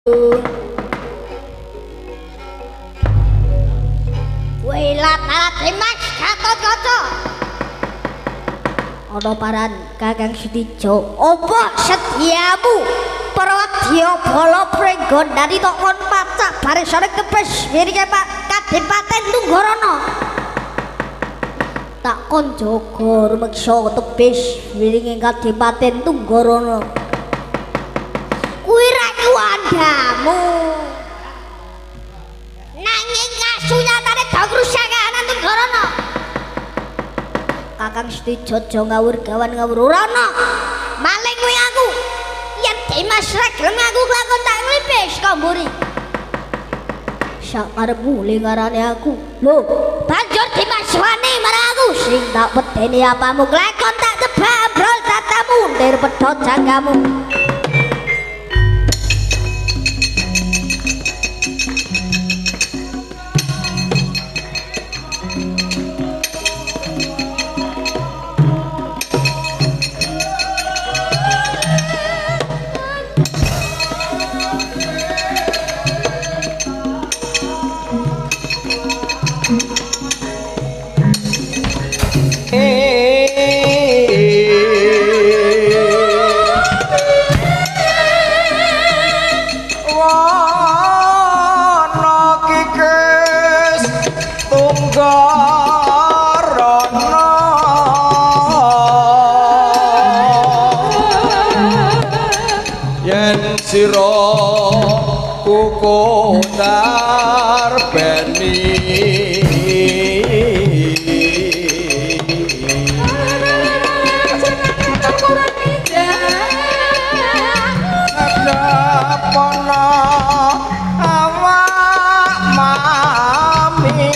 Wela Dimas Gatotkaca. Ana paran Kakang Sutijo, apa sediamu Prawadya bala Pringgondani tok kon pacak barisane kepes mirike Pak Kadipaten Tunggarana. Tak kon jaga rumeksa tebis wiringe Kadipaten Tunggarana. Kuwi ra kuwandamu. Nanging kasunyatane dong rusak kahanan Tunggarana. Kakang Sutijo aja ngawur gawan ngawur ora ana. Maling kuwi aku. Yen Dimas ra gelem ngaku kelakon tak nglipis saka mburi. Sakarepmu le ngarane aku. Lho, banjur Dimas wani marang aku sing tak wedeni apamu kelakon tak tebak ambrol tatamu ndir pedhot jangkamu. Sira kukotar beni Napana awak mami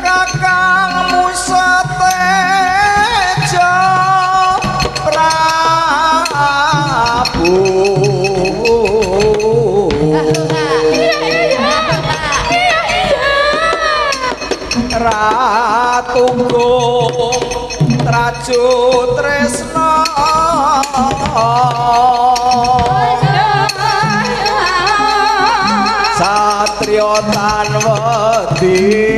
kakangmu seteja Prabu Ratunggu Traju Tresna Satrio tan wedi.